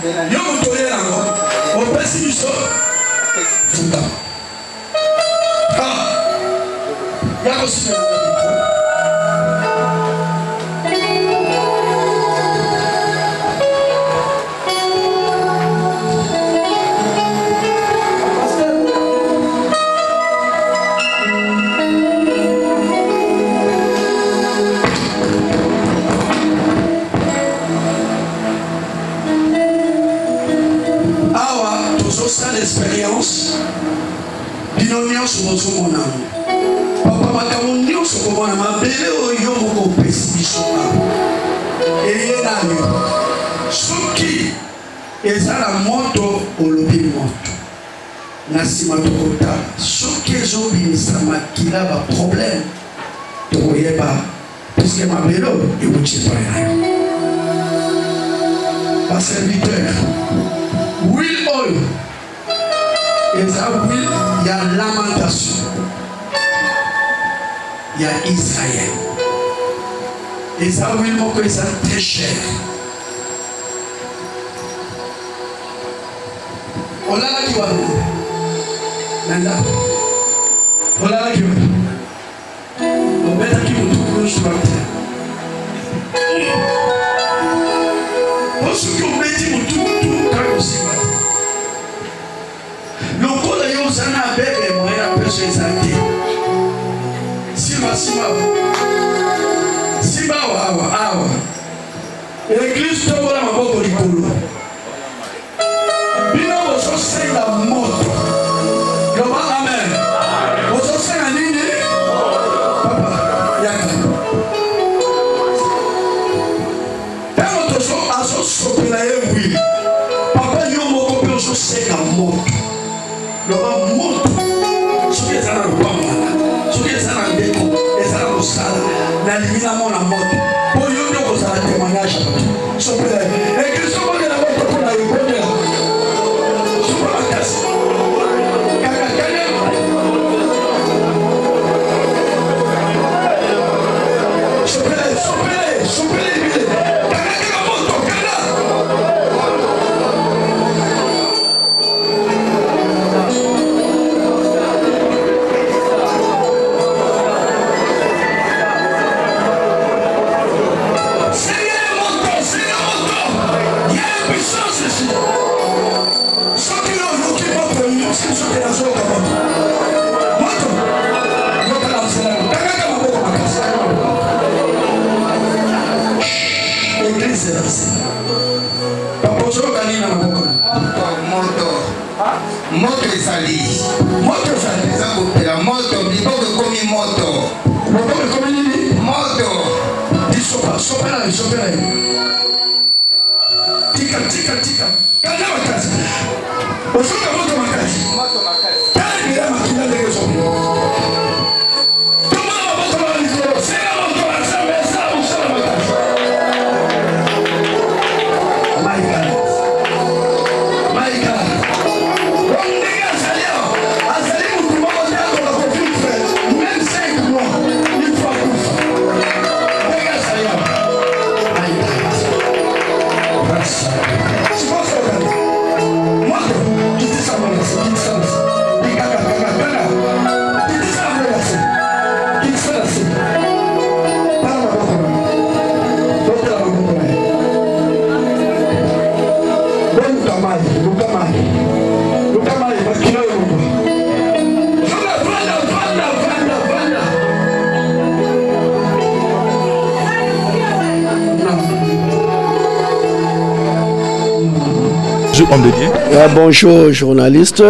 Yo moto oye nango opesi biso futa. Ah, ya kosimela. Awa tozosala experience, bino nyonso bozomona yango. Papa, makambo nyonso komona mabele oyo yo moko opesi biso awa eye nayo, soki eza na moto, olobi moto na nsima, tokotala soki ezobimisa makila, baproblème tokoyeba, puisque mabele oyo ewuti epai na yo. Baserviteur, huile oyo eza huile ya lamentation ya Israel. Eza huile moko eza très cher. Olalaki wapi na ndako? Olalaki wapi? Obetaki motu gauche, droite te? Po soki obeti motu tu kaka osimba te, lokola yo oza na bebe, moyen ya peso eza te. Simba, simba, simba awa, awa, awa. Église, tombola maboko likolo. Bino bozosenga moto, loba amen. Bozosenga nini? Papa, yaka. Ntango tozo azosopela ye huile, papa, yo moko mpe ozosenga moto, loba moto. Soki eza na lopango wana, soki eza na ndeko, eza na mosala, nalingi namona moto, mpo yo nde okozala témoignage ya bato. Sopela ye, église, obondela moto mpona yo, bondela sopa makasi kaka kaka. Sopela ye, sopela ye, sopela ye bile, kaka kaka moto, kaka. Seigneur moto, Seigneur moto, il y a une puissance ici. Soki yo oyoki moto, yoki soki nazoyoka moto. Moto, yoka na nzela, kangaka maboko makasi. Église elasi. Papa, ozoyoka nini na maboko? Moto, moto ezali. Moto ezali. Eza kopela moto, liboko ekomi moto. Loboko ekomi nini? Moto. Lisopa, sopela ye, sopela ye. Tika, tika, tika. Kanga makasi. Ozoyoka moto makasi. Moto makasi. Tala ebele makila ndenge ezobima. Tombola maboko na likolo. Senga moto na Nzambe esala mosala makasi. My God. My God. Ndenge azali awa, azali motu moko te akoka kovivre même 5 mois, il faut akufa. Ndenge azali awa. My God. Grâce. Sikoyo moto, kitisa molasi, kitisa molasi. Kaka, kaka, kaka. Kitisa molasi. Kitisa na se. Tala maboko na ye. Botela maboko na ye. Boluka mai, luka mai. Luka mai, makila oyo moko. Vanda, vanda, vanda, vanda, vanda. Non. Bonjour, homme de Dieu. Ah, bonjour journaliste.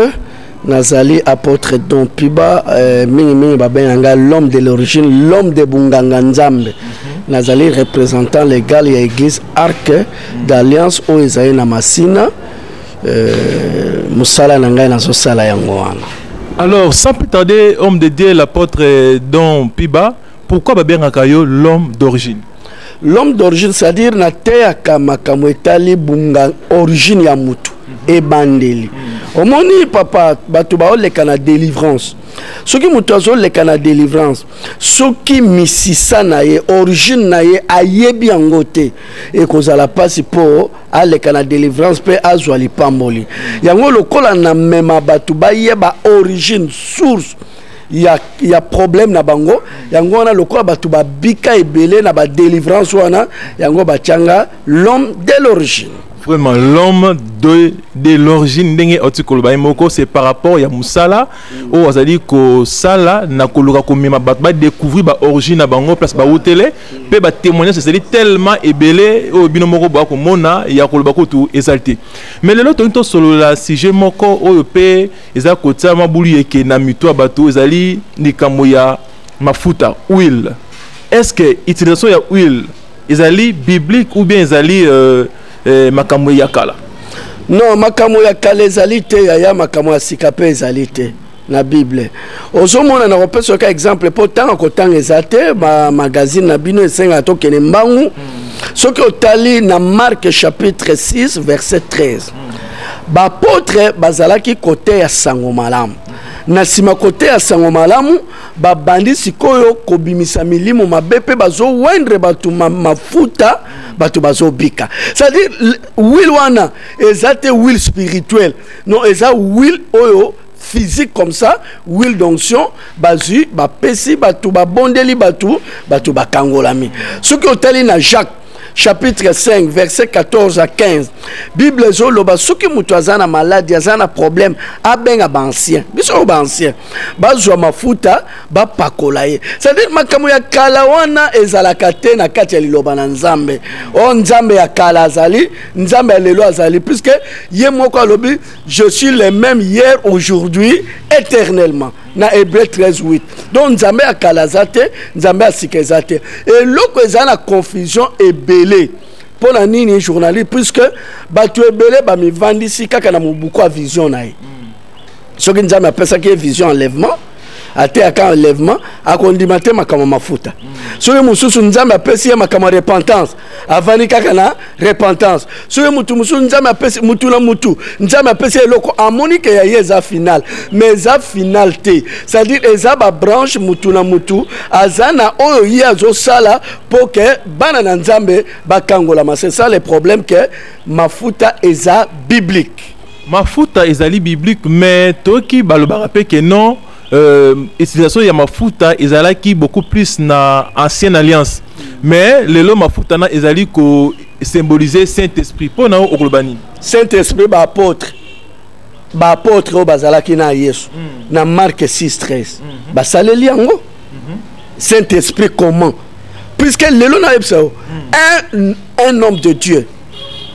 Nazali apôtre Don Piba, mingi mingi babenganga l'homme de l'origine, l'homme de Bunganga Nzambe. Nazali représentant légal ya église Arc d'Alliance oyo ezali na Masina. Mosala na ngai nazosala yango wana. Alors, sans plus tarder, homme de Dieu, l'apôtre Don Piba, pourquoi babengaka yo l'homme d'origine? L'homme d'origine, c'est-à-dire nateyaka makambo etali bunga, origine ya mutu, ebandeli. Omoni papa, bato baoleka na délivrance. Soki moto azoleka na délivrance, soki misisa na ye, origine na ye ayebi yango te, ekozala mpasi mpo aleka na délivrance mpe azwa lipamboli yango. Lokola na mema bato bayeba origine, source ya problème na bango, yango wana lokola bato babika ebele na badélivrance wana, yango batianga l'homme de l'origine. Vraiment, l'homme de l'origine, ndenge oti koloba ye moko, c'est par rapport ya mosala oyo azali kosala na koluka komema bato badécouvrir baorigine na bango, place bautele. Mpe batémoignage ezali tellement ebele oyo bino moko boya komona, ya koloba kutu ezali te. Mais lelo tolingi tosolola sujet moko oyo mpe eza kotia mabulu eke na mito ya bato, ezali likambo ya mafuta, huile. Est ce que utilisation ya huile ezali biblique ou bien ezali makambo ya kala? Non, makambo ya kala ezali te, yaya. Makambo ya sika mpe ezali te na Bible. Ozomona, na kopesa oka exemple, mpo ntango kotanga eza te, bamagazine na bino esengaka tokende mbangu. Soki otali na Marc chapitre 6 verset 13, baapôtre bazalaki koteya sango malamu. Na nsima koteya sango malamu, babandi sikoyo kobimisa milimo mabe mpe bazowendre bato mafuta, bato bazobika. C'est-à-dire, huile wana eza te huile spirituelle, non, eza huile oyo physique comme ça, huile d'onction. Bazwi, bapesi bato, babondeli bato, bato bakangolami. Soki otali na Jacques chapitre 5 verset 14 à 15, Bible ezoloba soki moto aza na maladi, aza na problème, abenga baancien. Biso oyo baancien bazwa mafuta, bapakola ye. C'est-à-dire, makambo ya kala wana ezalaka te na kati ya liloba na Nzambe. Oyo Nzambe ya kala azali, Nzambe ya lelo azali, puisque ye moko alobi: "Je suis le même hier, aujourd'hui, éternellement", na Hébreu 13 8. Donc Nzambe ya kala aza te, Nzambe ya sika eza te. Eloko eza na confusion ebele mpo na nini, journaliste? Puisque bato ebele bamivandisi kaka na mobuku ya vision na ye. Soki Nzambe apesaki ye vision enlèvement, ateyaka enlèvement, akondima te makambo mafuta. Soki mosusu Nzambe apesi ye makambo ya repentance, avandi kaka na repentance. Soki mutu mosusu Nzambe apesi, mutu na mutu Nzambe apesi eloko, amoni ke ya ye eza final. Mais eza final te, c'est-à-dire eza babranche. Mutu na mutu aza na oyo ye azosala mpo ke bana na Nzambe bakangolama. C'est ça le problème, ke mafuta eza biblique. Mafuta ezali biblique, mais toki balobaka mpe ke non, utilisation ya mafuta ezalaki beaucoup plus na ancienne alliance, mais lelo mafuta na ezali kosymboliser Saint Esprit. Mpo na yo okoloba nini? Saint Esprit, baapôtre oyo bazalaki na Yesu, na Marc 6 13, basaleli yango Saint Esprit comment? Puisque lelo nayebisa yo, un homme de Dieu,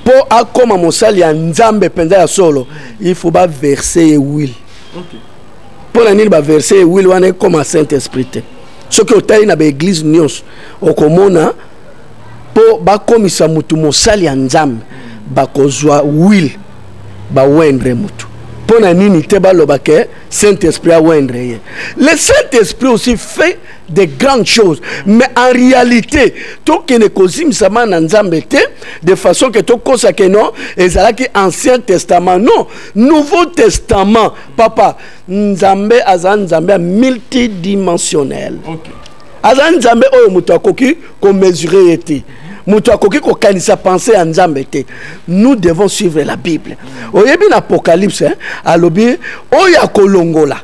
mpo akóma mosali ya Nzambe mpenza ya solo, il faut baverse ye huile. Mpo na nini baverse ye huile wana ekóma Saint Esprit te? Soki otali na baeglize nyonso, okomona mpo bakomisa mutu mosali ya Nzambe, bakozwa huile, bawendre mutu. Mpo na nini te baloba ke Saint Esprit awendre ye? Le Saint Esprit aussi fait de grandes choses, mais en réalité tokende kozimisama na Nzambe te de façon ke tokosa ke non, ezalaki Ancien Testament. Non, Nouveau Testament, papa. Nzambe aza Nzambe ya multidimensionnel. Aza Nzambe oyo moto akoki komesure ye te, moto akoki kokanisa pensée ya Nzambe te. Nous devons suivre la Bible. Oyebi na Apocalypse, hein, alobi oyo akolongola,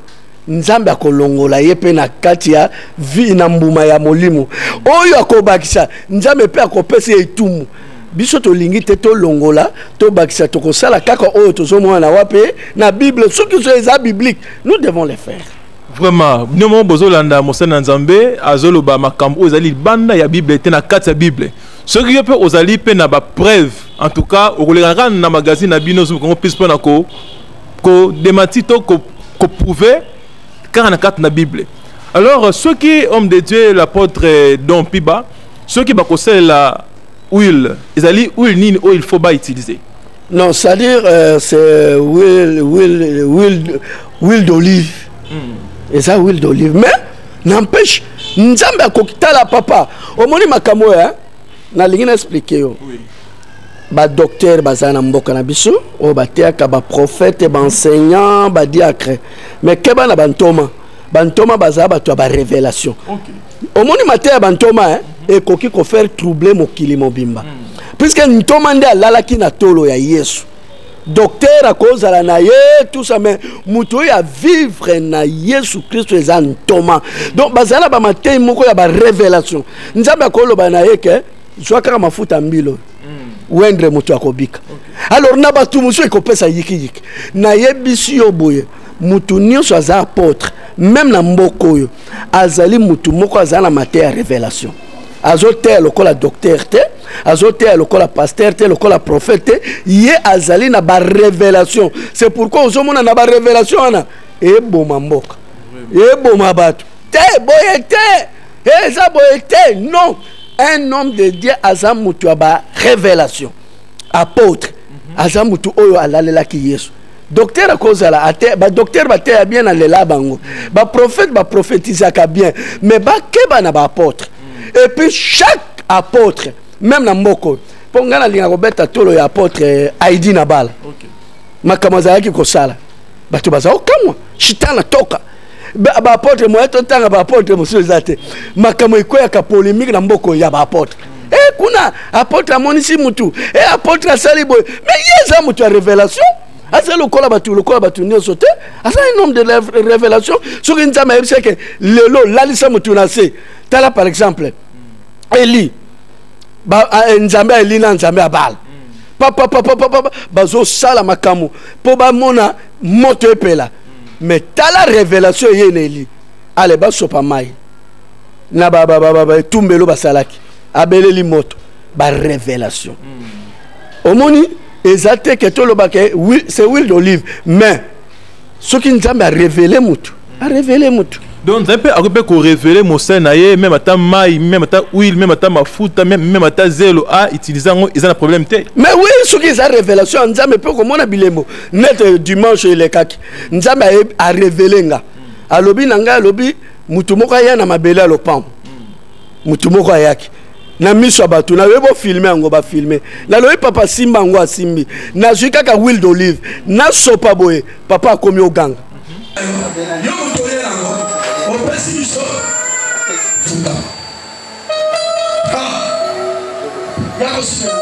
Nzambe akolongola ye mpe na kati ya vi na mbuma ya molimo. Oyo akobakisa, Nzambe mpe akopesa ye etumu. Biso tolingi te tolongola, tobakisa. Tokosala kaka oyo tozomona na wapi? Na Bible. Soki so eza biblique, nous devons le faire. Vraiment, bino moko bozolanda mosali na Nzambe azoloba makambo oyo ezali libanda ya Bible te, na kati ya Bible. Soki yo mpe ozali mpe na bapreuve, en tout cas okoleka kaka na magazine na bino Kongo Plus mpona kodémentir to koprouver kaka na kati na Bible. Alors soki homme de Dieu, l'apôtre Don Piba, soki bakosalela huile, ezali huile nini oyo il faut bautiliser? Non, c'est-à-dire c'est huile d'olive. Eza huile d'olive, mais n'empêche Nzambe akoki. Tala papa, omoni makambo oyo, nalingi na explique yo. Badocteur baza na mboka na biso oyo bateyaka, baprophète, baenseignant, badiacre, mais keba na bantoma. Bantoma bazala bato ya barévélation. Omoni mateya ya bantoma, eh? Ekoki kofaire troubler mokili mobimba, puisque ntoma nde alalaki na tolo ya Yesu. Docteur akozala na ye, tout ça, mais moto oyo avivre na Yesu Kristo eza ntoma. Donc bazala na bamatei moko ya barévélation. Nzambe akoloba na ye ke zwa kaka mafuta mbilo, wendre, moto akobika. Alors na bato mosusu ekopesa yikiyiki. Nayebisi yo boye, motu nyonso aza apôtre, même na mboka oyo, azali motu moko aza na mateya ya révélation. Azoteya lokola docteur te, azoteya lokola pasteur te, lokola prophète te. Ye azali na barévélation. C'est pourquoi ozomona na barévélation wana eboma mboka, eboma bato te. Boye te, eza boye te. Non, un homme de Dieu aza motu ya barévélation. Apôtre aza motu oyo alalelaki Yesu. Docteur akozala ate, badocteur bateya bien, alela bango. Baprophète baprophétisaka bien, mais bakeba na baapôtre. Et puis chaque apôtre, même na mboka oyo, mpo ngai nalingaka kobeta tolo ya apôtre Aidi na bala, makambo azalaki kosala, bato baza kokamwa. Shitana toka baapôtre moya totanga baapôtre mosusu eza te. Makambo ekweyaka, polémique na mboka oyo ya baapôtre, e kuna apôtre amonisi mutu, e apôtre asali boye. Mais ye eza motu ya révélation, aza lokola bato nyonso te. Aza un homme de révélation. Soki Nzambe ayebisi eke lelo lalisa motu na se, tala par exemple Eli, Nzambe ya Eli na Nzambe ya Bala, papapapapapa, bazosala makambo mpo bamona moto epela. Mais tala révélation eye na Eli, ale basopa mai na etumbelo basalaki, abeleli moto. Barévélation, omoni, eza te ke tolobaka c'est huile d'olive, mais soki Nzambe arévélé mutu, arévélé mutu. Donc Nzambe mpe akoki mpe korévéler mosali na ye, même ata mai, même ata huile, même ata mafuta, même ata zelo, autiliser yango, eza na problème te? Mais oui, soki eza révélation ya Nzambe, mpe komona bilembo nete dimanche elekaki, Nzambe arévéler nga, alobi na ngai, alobi mutu moko aya na mabele ya lopango. Mutu moko ayaki na miso ya bato, nayoyi bofilmer yango, bafilmer. Nalobi: "Papa, simba yango." Asimbi. Nazwi kaka huile d'olive, nasopa boye, papa akomi oganga. Yo moto oye yango, opesi biso futa ya kosimela.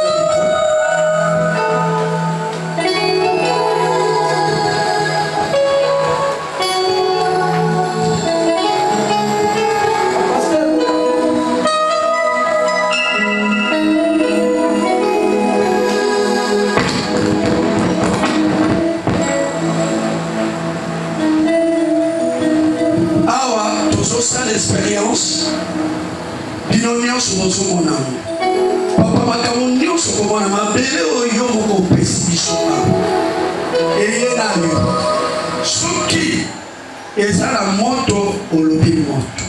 Awa tozosala expérience, bino nyonso bozomona yango. Papa, makambo nyonso komona, mabele oyo yo moko opesi biso awa eye nani? Soki eza na moto, olobi moto.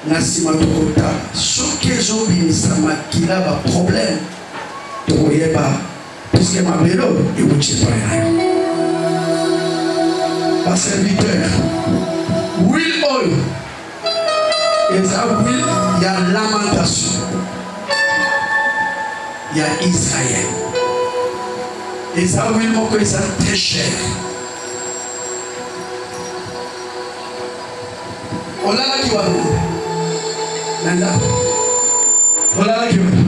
Na nsima tokotala soki ezobimisa makila, baproblème tokoyeba, puisque mabele oyo ewuti epai na yo. Baserviteur, huile oyo eza huile ya lamentation ya Israel. Eza huile moko eza très cher. Olalaki wapi na ndako? Olalaki wapi?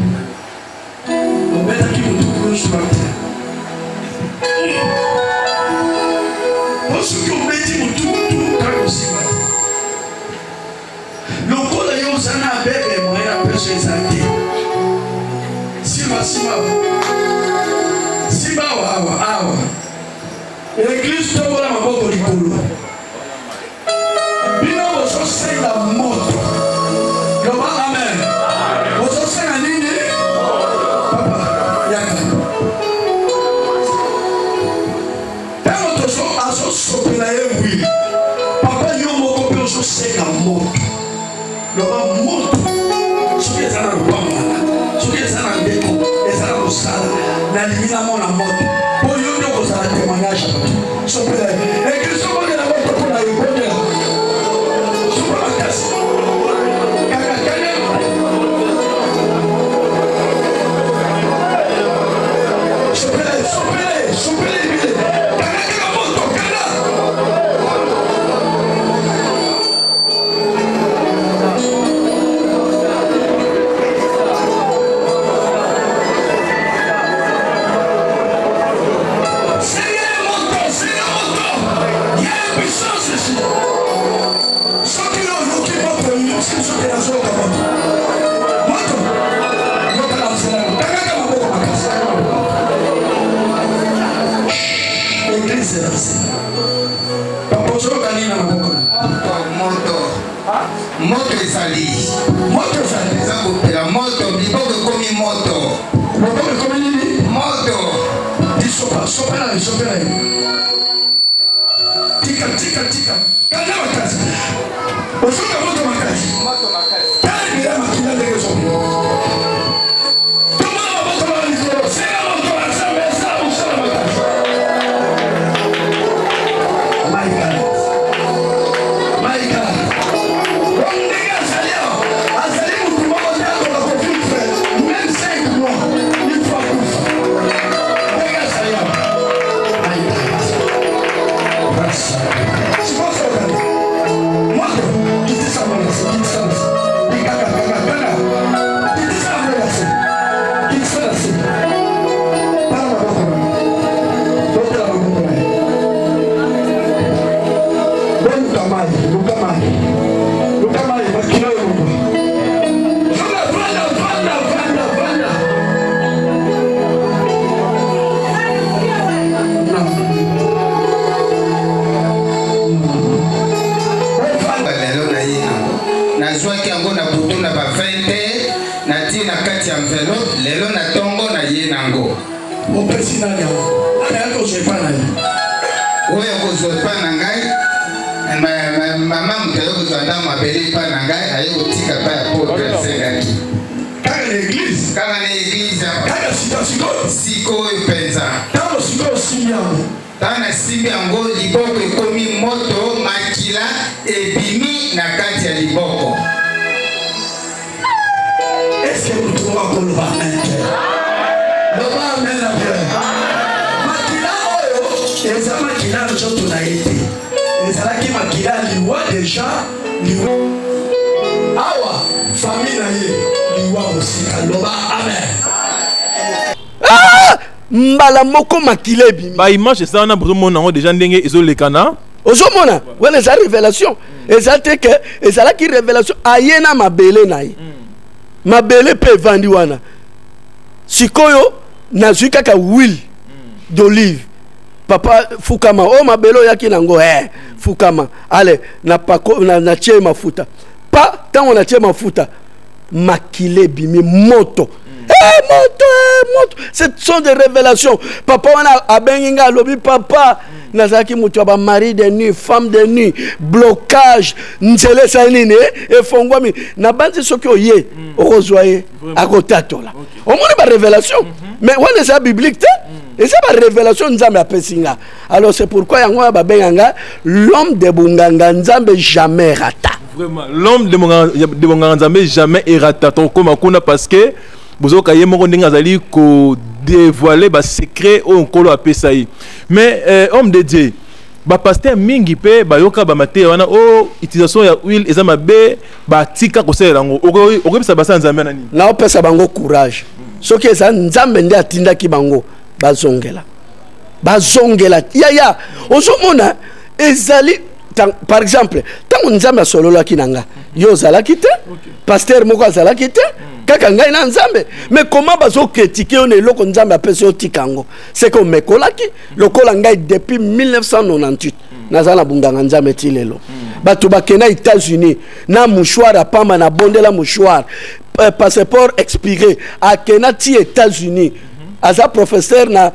Obetaki motu gauche, droite? Po soki obeti motu tu kaka, osimba te. Lokola yo oza na bebe, moyen ya peso eza te. Simba, simba, simba awa, awa, awa. Église, tombola maboko likolo. Bino bozosenga moto, loba amen. Bozosenga nini? Papa, yaka. Ntango tozo azosopela ye huile, papa, yo moko mpe ozosenga moto, loba moto. Soki eza na lopango nanga, soki eza na ndeko, eza na mosala, nalingi namona moto, mpo yo nde okozala témoignage ya bato. Sopela ye. Église, obondela moto mpona yo. Bondela, sopa makasi kaka kaka. Sopela ye, sopela ye, sopela ye bile. Kaka kaka moto, kaka. Zela, zela. Papa, ozoyoka nini na maboko na? Moto, moto ezali. Moto ezali. Eza kopela moto, liboko ekomi moto. Loboko ekomi nini? Moto. Lisopa, sopela ye, sopela ye. Tika, tika, tika. Kanga makasi. Ozoyoka moto makasi. Moto makasi. Tala ebele makila ndenge ezobima. Tombola maboko na likolo. Senga moto na Nzambe esala mosala makasi. My God. My God. Donc ndenge azali awa, azali motu moko te akoka kovivre même 5 mois, il faut akufa. Ndenge azali awa. My God. Grâce. Sikoyo sokani. Moto, kitisa mwana se, kitisa na se. Likaka, kaka, kaka. Kitisa yango na se. Kitisa na se. Tala maboko na ye. Botela maboko na ye. Boluka mai, luka mai. Luka mai, makila elongwa. Vanda, vanda, vanda, vanda, vanda. Ovanda. Lelo na ye yango nazwaki yango na butu na ba 20 heures, natie na kati ya enveloppe. Lelo na ntongo na ye nango. Opesi nani yango? Nani ayaki kozwa epai na ye? Oyo kozwa epai na ngai, mama moto aye kozwa ndambo mabele epai na ngai, aye kotika epai ya poto asengaki. Kaka na église? Kaka na église. Kaka sika sikoyo? Sikoyo mpenza. Ntango sikoyo osimbi yango? Ntango nasimbi yango, liboko ekomi moto, makila ebimi na kati ya liboko. Eske motu moko akoloba amen te? Loba amen na bien. Makila oyo eza makila ya nzoto na ye te, ezalaki makila ya liwa deja, liwa awa famille na ye, liwa mosika. Loba amen. Ah! Mbala moko makila ebimi. Baimage eza wana, bozomona yango deja ndenge ezolekana. Ozomona wana eza révélation, eza te ke ezalaki révélation. Aye na mabele na ye, mabele mpe evandi wana. Sikoyo nazwi kaka huile d'olive. Papa, fukama. Oyo mabele oyaki nango, fukama. Ale napako, natie na mafuta. Pa ntango natie mafuta, makila ebimi, moto. Moto, moto. Ce sont des révélations. Papa wana abengi nga, alobi: "Papa, nazalaki moto ya bamari de nuit, femme de nuit, blocage, nzela esali nini? Efongwami." Nabanzi soki oye, okozwa ye, akotatola. Omoni barévélation, mais wana eza biblique te, eza barévélation Nzambe apesi nga. Alors c'est pourquoi yango wana babenga nga l'homme de bonganga Nzambe jamais rata. Vraiment, l'homme de bonganga Nzambe jamais erata. Tokóma kuna parce que bozoyoka ye moko ndenge azali kodévoile basecret oyo Nkolo apesa ye. Mais homme de Dieu, bapasteur mingi mpe bayoka bamateya wana o utilisation ya huile eza mabe, batika kosalela yango. Okoyebisa basala Nzambe na nini? Naopesa bango courage. Soki eza Nzambe nde atindaki bango, bazongela, bazongela. Yaya, ozomona ezali par exemple ntango Nzambe asololaki na nga, yo ozalaki te, pasteur moko azalaki te, kaka ngai na Nzambe. Mais comment bazocritiquer yo na eloko Nzambe apesi yo? Tika yango, seke omekolaki lokola ngai. Depuis 1998 naza na bunganga Nzambe ti lelo. Bato bakenda États-Unis na mouchoir apamba, na bondela mouchoir, passeport expiré, akenda ti États-Unis, aza professeur na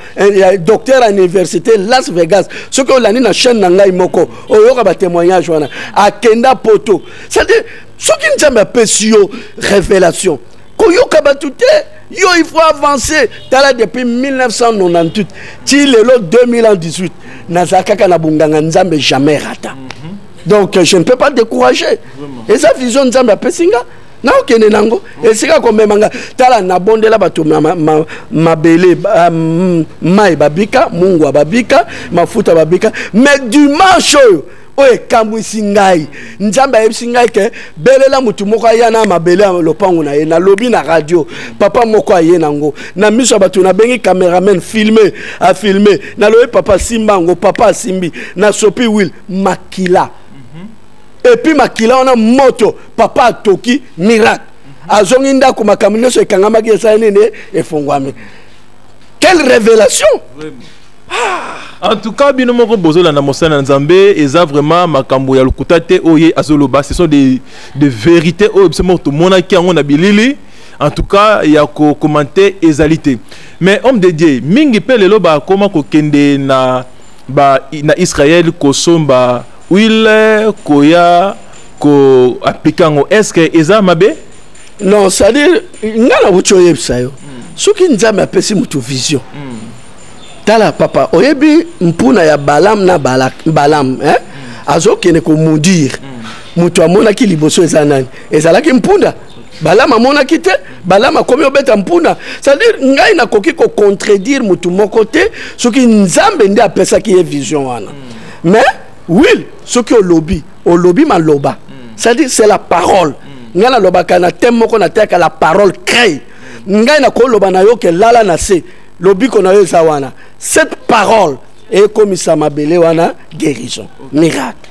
docteur à université Las Vegas. Soki olandi na chaîne na ngai moko, oyoka batémoignage wana. Akenda poto. C'est-à-dire soki Nzambe apesi yo révélation, koyoka bato te, yo il faut avancer. Tala, depuis 1998 ti lelo 2018, naza kaka na bonganga Nzambe jamais rata. Donc je ne peux pas décourager. Eza vision Nzambe apesi nga, naokende nango esika komema nga. Tala, nabondela bato mabele, mai babika, mungwa babika, mafuta babika. Mais dimanche oyo, oyo ekamwisi ngai, Nzambe ayebisi ngai ke belela motu moko aya na mabele ya lopango na ye. Nalobi na radio, papa moko aye nango na miso ya bato. Nabengi cameraman, filme, afilme. Nalobi: "Papa, simba yango." Papa asimbi, nasopi huile, makila. Et puis makila wana moto, papa atoki, miracle. Azongi ndako, makambo nyonso ekangamaki esali nini? Efongwami. Quelle révélation! En tout cas, bino moko bozolanda mosala na Nzambe, eza vraiment makambo ya lokuta te oyo ye azoloba. Ce sont des vérités oyo biso moko tomonaki yango na bilili. En tout cas, ya kocommenter ezali te. Mais homme de Dieu, mingi mpe lelo bakoma kokende na Israël kosomba huile, koya koappliquer yango. Est ce que eza mabe? Non, c'est-à-dire nga na wuti oyebisa yo, soki Nzambe apesi motu vision, tala papa, oyebi mpuna ya Balam na Balak, Balam, eh? Azokende komaudire moto amonaki liboso eza nani? Ezalaki mpunda. Balam amonaki te, Balam akomi obeta mpunda. C'est-à-dire ngai nakoki kocontredire motu moko te soki Nzambe nde apesaki ye vision wana. Mais huile, soki olobi, olobi maloba, c'est-à-dire c'est la parole. Ngai nalobaka na thème moko nateyaka, la parole crée. Ngai nakoloba na yo ke lala na se, lobiko na yo eza wana. Cette parole ekomisa mabele wana guérison, miracle.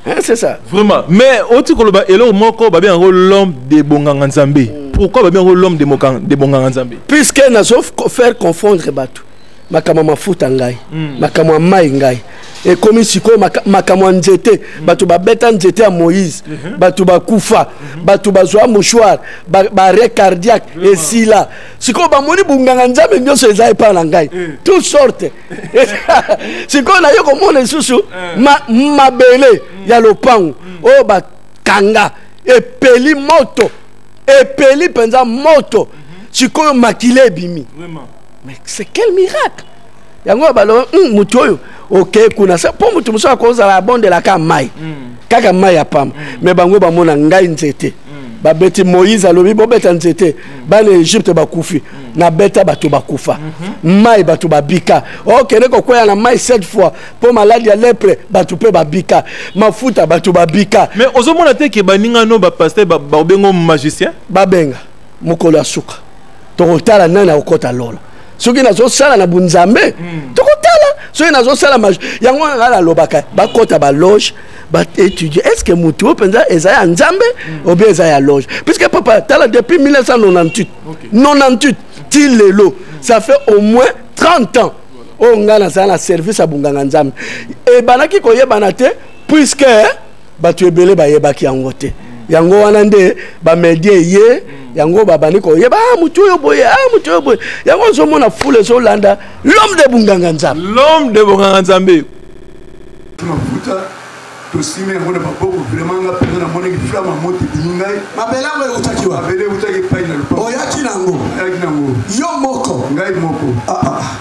Hein, c'est ça. Vraiment. Mais oti koloba eloko moko, babenga yango l'homme de bonganga Nzambe. Pourquoi babenga yango l'homme de bonganga Nzambe? Puisque nazo faire confondre bato. Makambo ya mafuta ngai, makambo ya mai ngai, ekomi sikoyo makambo ya nzete. Bato babeta nzete ya Moïse, bato bakufa, bato bazwa mouchoir, baarrêt cardiaque esila. Sikoyo bamoni bonganga Nzambe nyonso eza epai na ngai, toute sorte. Sikoyo naye komona lisusu mabele ya lopango oyo bakanga epeli moto, epeli mpenza moto. Sikoyo makila ebimi. Mais c'est quel miracle yango? Baloba motu oyo okei kuna sa mpo motu mosusu akozala abondelaka mai, kaka mai ya pamba. Mais bango bamona ngai nzete babeti. Moïse alobi bobeta nzete, bana Egypte bakufi. Nabeta, bato bakufa. Mai, bato babika. Okende kokwea na mai sept fois mpo maladi ya lèpre, bato mpe babika. Mafuta, bato babika. Mais ozomona te ke baninga no bapasteur babengo magicien? Babenga, mokolo ya suka tokotala nani akokɔta lola. Soki nazosala na bunzambe, tokotala soki nazosala yango wana. Ngai nalobaka bakɔta baloge, baétudie est ce que motu oyo mpenza eza ya Nzambe ou bien eza ya loge. Puisque papa, tala, depuis 1998, 98 ti lelo, ça fait au moins 30 ans oyo ngai nazala na service ya bonganga Nzambe. Ebandaki koyebana te, puisque bato ebele bayebaki yango te. Yango wana nde bamédia eye, yango babandi koyeba: ah, motu oyo boye, ah, motu oyo boye. Yango ozomona foule ezolanda l'homme de bonganga Nzambe. L'homme de bonganga Nzambe. Mafuta tosimi yango na maboko, vraiment nga mpenza namonaki flamme ya moto ebimi ngai. Mabele yango eutaki wa? Mabele eutaki epai na lopango. Oyaki nango? Ayaki nango. Yo moko? Ngai moko.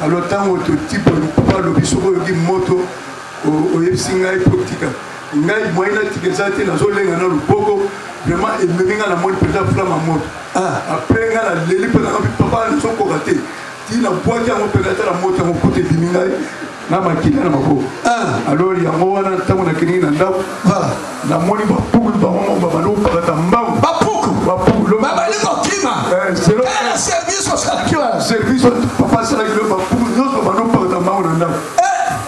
Alors ntango toti, papa alobi soki oyoki moto, oyebisi ngai mpo tika ngai. Mwai natika eza te, nazolenga na loboko. Vraiment ememi ngai, namoni mpenza flamme ya moto. Après ngai naleli mpenza, ngai papa nazokoka te, ti nabwaki yango mpenza ata na moto yango kuta ebimi ngai na makila na maboko. Alors yango wana ntango nakendeki na ndako, namoni bapuku bango moko babandi kopakata mbangu. Bapuku? Bapuku. Babali kokima? Kala service osalaki wana? Service papa asalaki, lo bapuku nyonso babandi kopakata mbangu na ndako,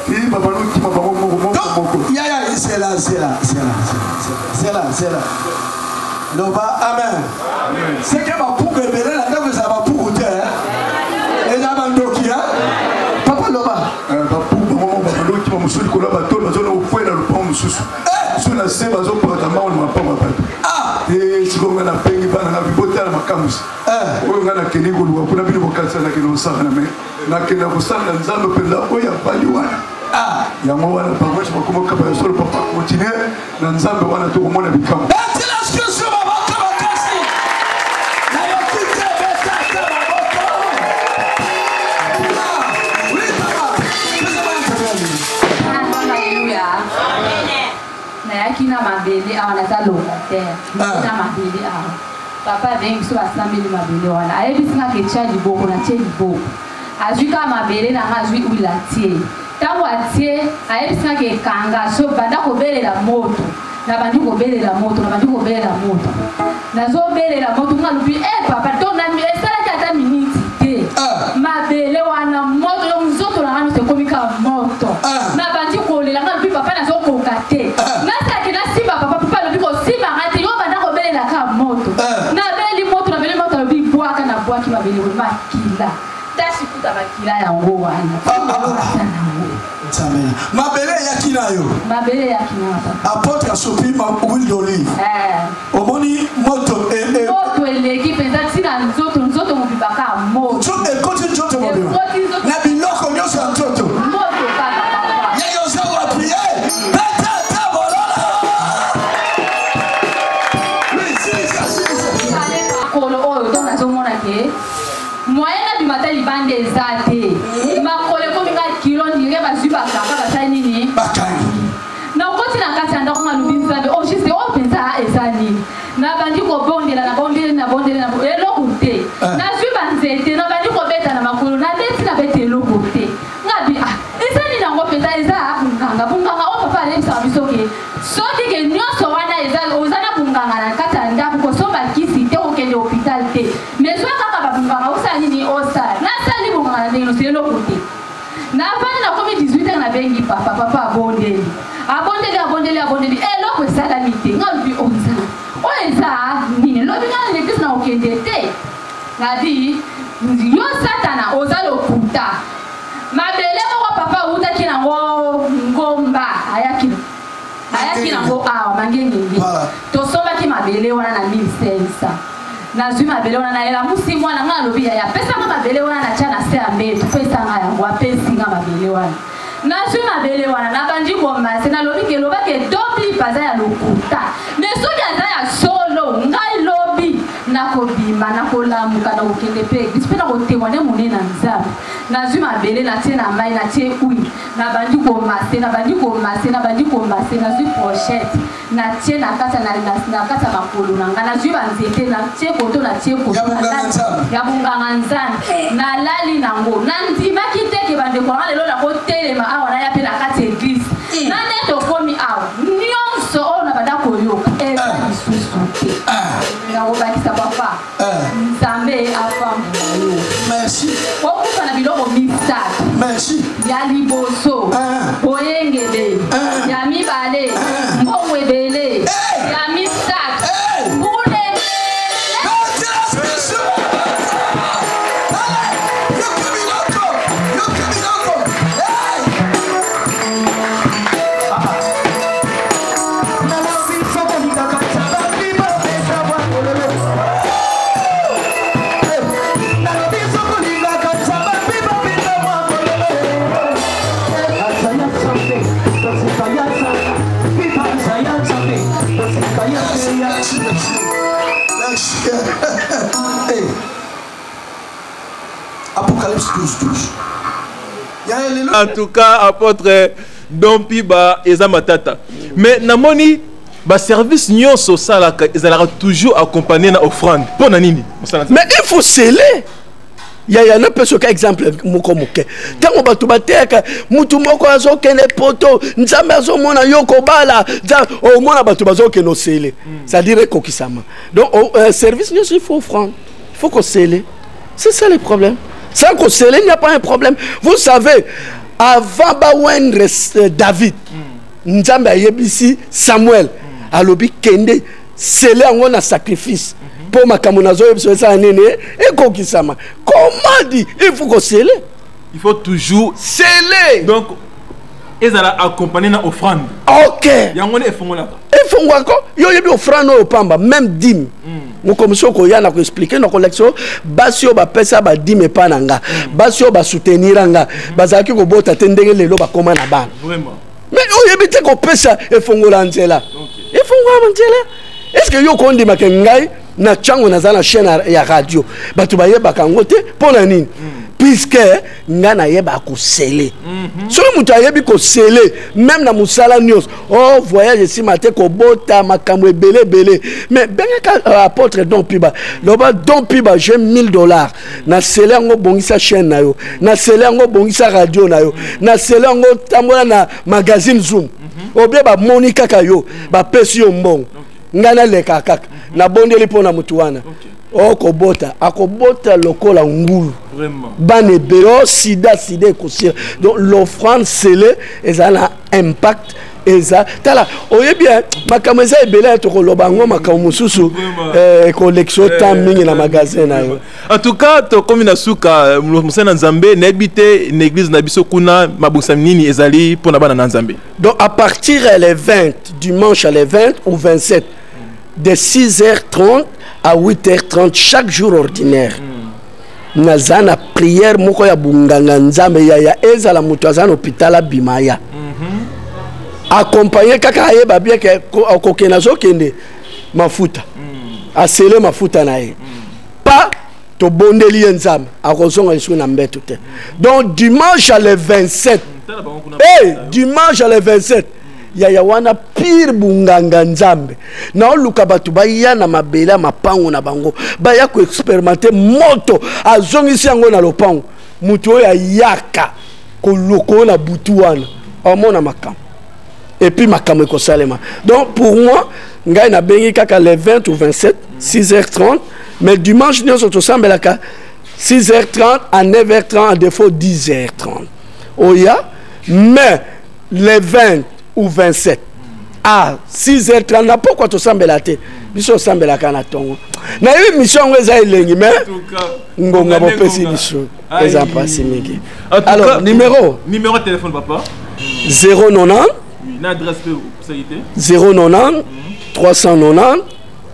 ti babandi kokima bango moko moko moko. Yaya, zela, zela, zela, zela, zela. Loba amen. Seke bapuku ebele na ndako ezala bapuku te, eza bandoki. Papa, loba. Bapuku bango moko babandi kokima, mosusu likolo ya bato bazona kokwela lopango, mosusu so na se bazopakata mbango na mapango ya bato. Te sikoyo ngai napengi bana na botala makamwisi oyo ngai nakende koluka kuna. Bino bokanisa nakende kosala, me nakenda kosalela Nzambe mpenza oyo avandi wana. Yango wana bango nyonso bakoma kokaba ya solo. Papa, continue na Nzambe wana, tokomona bikambo. Betela susu maboko makasi. Nayoki te, betata maboko. Oui papa, pesa bana problème. Alléluia. Nayaki na mabele awa, naza locataire na mabele awa. Papa abengi biso, basambeli mabele wana, ayebisi nga ke tia liboko. Natie liboko, azwi kaka mabele na nga, azwi huile atie. Ntango atie, ayebisi nga ke ekanga so, banda kobelela moto. Nabandi kobelela moto, nabandi kobelela moto, nazobelela moto. Nga lobi: e papa, to esalaki ata miniti te, mabele wana moto yo, nzoto na nga nyonso ekomi kaka moto. Nabandi kolela. Nga lobi: papa, nazokoka te. Nasalaki nasimba papa. Papa alobi kosimba nga te, yo banda kobelela kaka moto. Nabeli moto, nabeli moto. Alobi bwaka. Nabwaki mabele oyo, makila tasi kuta, makila yango wana. Nzambe. Mabele eyaki na yo. Mabele eyaki na papa. Apôtre asopi ma huile d'olive. Eh. Omoni moto e, e, Moto eleki mpenza ntina nzoto, nzoto mobimba kaka moto. Ekoti nzoto mobimba. Ekoti nzoto. Na biloko nyonso ya nzoto. Moto kaka papa. Ye oza wapi ye? Beta ata bololo. Oui, silisa, silisa. Mibale makolo oyo donc nazomona ke moyen nabima ata libanda eza te, makolo ekomi nga kilo ndire bazwi bakaka basali nini bakangi. Nakoti na kati ya ndako, nga lobi Nzambe o juste oyo mpenza eza nini? Nabandi kobondela, nabondeli, nabondeli, eloko te. Nazwi banzete, nabandi kobeta na makolo, nabeti, nabeti, eloko te. Ngabi ah, eza nini yango mpenza? Eza bunganga, bunganga oyo papa ayebisaka biso ke soki ke nyonso wana eza, oza na bunganga na kati ya ndako, kosomba kisi te, kokende hôpital te, mais zwa kaka babunganga, osala nini, osala. Nasali bunganga na ndenge nyonso, eloko te. Navandi, nakomi 18 heures, nabengi papa. Papa abondeli, abondeli, abondeli, abondeli, eloko esalami te. Nga lobi o Nzambe, oyo eza nini? Lobi nga na l'église na kokende te. Nabi yo Satana, oza lokuta. Mabele moko papa awutaki nango ngomba, ayaki nango awa Mangengenge. Tosombaki mabele wana na 1500. Nazwi mabele wana, nayelamusi mwana nga, alobi: "Yaya, apesanga mabele wana, natya na se ya mbeto, pesanga yango." Apesi nga mabele wana. Nazwi mabele wana, nabandi komasser. Nalobi ke elobaki Don Piba aza ya lokuta, mais soki aza ya solo, ngai lobi nakobima, nakolamuka, nakokende mpe église mpe nakotémoigner monene na Nzambe. Nazwi mabele, natie na mai, natie huile, nabandi komasser, nabandi komasser, nabandi komasser. Nazwi brochette, natie na kati ya makolo na ngai. Nazwi banzete, natie koto, natie koto. Ya bonganga Nzambe. Ya bonganga Nzambe. Nalali nango. Nandimaki te ke bandeko nanga lelo nakotelema awa, naya mpe na kati ya église. Na nde tokomi awa, nyonso oyo na banda koyoka eza lisusu te. Nakobakisa, papa, Nzambe apambola yo. Merci. Okufa na biloko misato. Merci. Ya liboso, boyengebeli. Ya mibale, mbongo ebele. Ya misato, mbula ebele. Yoka biloko, yoka biloko. Hey! Nalobi soko olingaka nzambe, bopesa mwa bololo. Nalobi soko olingaka nzambe, bopesa mwa bololo. Aza ya Nzambe, tosika ya Nzambe, pipa aza ya Nzambe, tosika ya Merci, merci, merci. Merci. Hey. Apocalypse 12, 12. Ya lelo. En tout cas, apôtre Don Piba, eza matata, mais namoni baservice nyonso osalaka ezalaka toujours accompagné na offrande. Mpo na nini mosala? Mais il faut sceller. Yaya, napesa oka exemple moko moke. Ntango bato bateyaka, mutu moko azokende poto, Nzambe azomona yo kobala, omona bato bazokende osele, c'est-à-dire ekokisama. Donc service nyonso, il faut offrande, il faut kosceller. C'est ça le problème. Sans kosceller, il n'y a pas un problème. Vous savez, avant baoindre David, Nzambe ayebisi Samuel, alobi: "Kende sceller yango na sacrifice mpo makambo nazoyebisa esala nini? Ekokisama." Comment dit, il faut kosceller. Il faut toujours sceller. Donc ezala accompagné na offrande. Ok. Yango nde efongolaka. Efongwako. Yo oyebi offrande oyo pamba, même dîme, mokomi soki okoya na koexpliquer na kolakisa yo. Basi oyo bapesa badîme epa na nga, basi oyo basoutenir nga, bazalaki kobota te, ndenge lelo bakóma na bana. Vraiment. Mais oyebi te, kopesa efongola nzela, efongola nzela. Est ce que yo kondimaka ngai na ntango naza na chaîne ya radio, bato bayebaka yango te? Mpo na nini? Puisque ngai nayebaka kosceller. Soki moto ayebi kosceller, même na mosala nyonso o voyage esima te, kobota, makambo ebele ebele. Mais bengaka apôtre Don Piba, loba: "Don Piba, j'ai 1000 $, nasceller yango, bongisa chaîne na yo, nasceller yango, bongisa radio na yo, nasceller yango, tambola na magazine Zoom." Obie bamoni kaka yo, bapesi yo mbongo. Ngai naleka kaka, nabondeli mpo na motu wana, okobota, akobota lokola ngulu. Vraiment. Bana ebele o sida, sida ekosila. Donc l'offrande scellée ezala na impact. Eza tala, oyebi makambo eza ebele ya tokoloba yango, makambo mosusu ekolekisa yo temps mingi na magasin na yo. En tout cas, tokomi na suka. Mosali na Nzambe, nayebi te na église na biso kuna mabongisami nini ezali mpona bana na Nzambe? Donc à partir le 20, dimanche le 20 ou 27, de 6h30 à 8h30 chaque jour ordinaire, naza na prière moko ya bonganga Nzambe. Yaya, ezala moto aza na hôpital, abima ya accompagne kaka, ayeba bien ke akokende, azokende mafuta, asele mafuta na ye pa, tobondeli ye Nzambe, akozonga lisusu na mbeto te. Donc dimanche le 27, hey, dimanche le 27, yaya, wana pire bunganga Nzambe. Naoluka bato baya na mabele ya mapango na bango, baya koexpérimenter moto azongisi yango na lopango. Moto oyo ayaka koluka oyo na butu wana, amona makambo et puis makambo ekosalema. Donc pour moi, ngai nabengi kaka le 20 ou 27, 6h30, mais dimanche nyonso tosambelaka 6h30 à 9h30, à défaut 10h30 oya. Mais le 20 ou 27 à 6h30 na pokwa tosambela te, biso osambelaka na ntongo. Nayebi mission yango eza elengi, mais ngonga bopesi biso eza mpasi mingi. Alors, numéro? Numéro de téléphone, papa. 090 Oui, na adresse mpe osali te. 090 390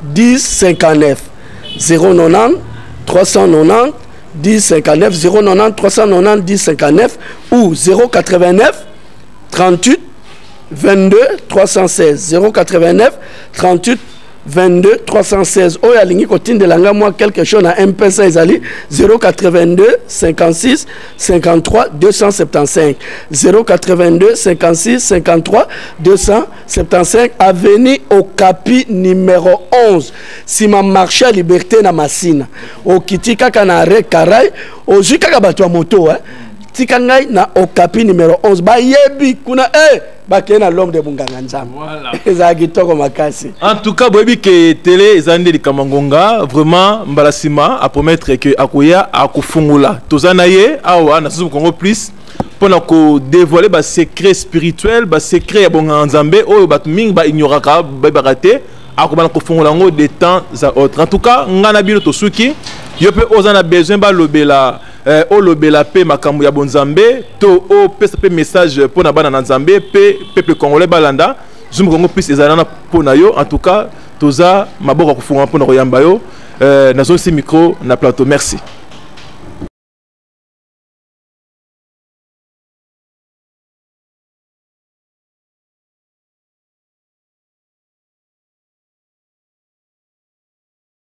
10 59, 090 390 10 59, 090 390 10 59 ou 089 38 22 316, 089 38 22 316. Oyo alingi kotindela nga mwa quelque chose na M-Pesa, ezali 082 56 53 275, 082 56 53 275. Avenue Okapi numéro 11, nsima marché ya Liberté na Masina. Okiti kaka na arrêt Karai, ozwi kaka bato ya moto, eh? Tika ngai na Okapi numéro 11, bayebi kuna, eh, bakei na l'homme de bonganga Nzambe. Ezala kitoko makasi. En tout cas, boyebi ke télé eza nde likambo ngonga. Vraiment, mbala nsima apromettre ke akoya, akofungola. Toza na ye awa na Susu Congo Plus mpona kodévoiler basecret spirituel, basecret ya bonganga Nzambe oyo bato mingi baignoraka, bayebaka te. Akobana kofungola yango de temps à autre. En tout cas, ngai na bino tosuki. Yo mpe oza na besoin balobela, olobela mpe makambo ya bonzambe to opesa mpe message mpo na bana na Nzambe mpe peuple congolais balanda Zoom Congo Plus, ezala wana mpo na yo. En tout cas, toza maboko ya kofungola mpo na koyamba yo. Nazongisi micro na plateau. Merci.